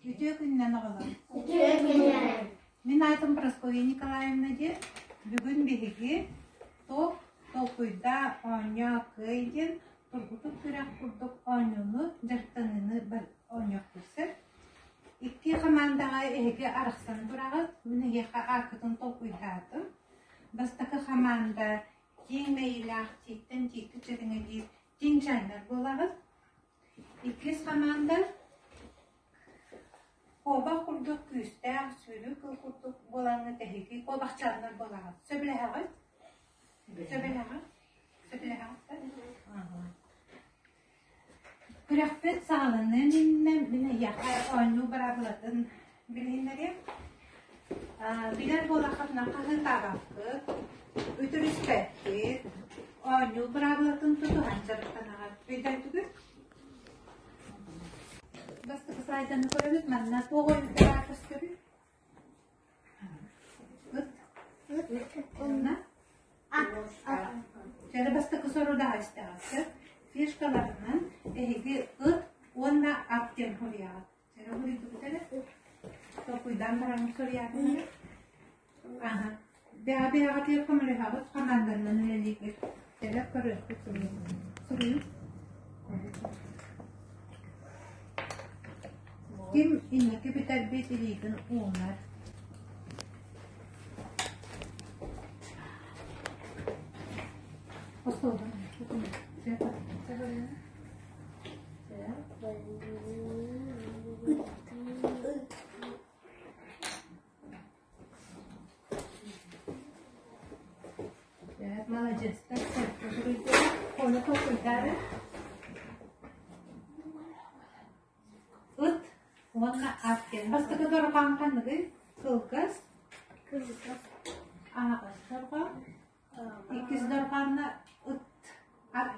Үтүө күнүнэн оҕолор! Үтүө күнүнэн! Мин аатым Прасковья Николаевна диэн. Бүгүн биһиги Туох толкуйдаа оонньоо кыай диэн тургутук күрэх курдук оонньууну, дьарыктаныыны оонньуохпут сөп. Икки хамаандаҕа эһиги арахсан тураҕыт. Мин эһиэхэ ааккытын толкуйдаатым. Бастакы хамаанда киэҥ мэйиилээх тииттэн тииккэ чэриҥэлиир тиҥчааннар буолаҕыт. Иккис хамаанда куобах курдук күүстээх, сүүрүү кыл курдук буолаҥҥыт эһиги куобахчааннар буолаҕыт. Сөбүлэһэҕит? Сөбүлэһэҕит? Сөбүлэһэҕит да? Күрэхпит саҕаланыан иннинэ мин эйиэхэ оонньуу быраабылатын билиһиннэриэм. Билэр буоллаххытына хаһыытаабаккыт, үтүрүспэккит, оонньуу быраабылатын тутуһан дьарыктанаҕыт. Өйдөөтүгүт? Бастакы слайданы көрөбүт. Манна туох ойуута көстөрүй? Ыт. Уонна Дьэ, бастакы сорудаҕы истэҕит. Фишкаларынан эһиги ыт уонна ат диэн суруйаҕыт. Дьэ, суруйдубут эрэ. Толкуйдаан бараҥҥыт суруйаатыҥ Аха. Бэҕэ-бэҕэтигэр көмөлөһөҕүт, хамаанданан үлэлиигит. Дьэ, көрүөхпүт суруйун. Суруйун. Ким инники бүтэрбит илиитин уунар. Маладьыастар, сөпкө суруйдулар. Ону толкуйдаары. Ыт уонна ат диэн. Бастакы дорҕоон ханныгый? Кылгас. Кылгас. Аһаҕас дорҕоон. Иккис дорҕоонно ыт. Ат.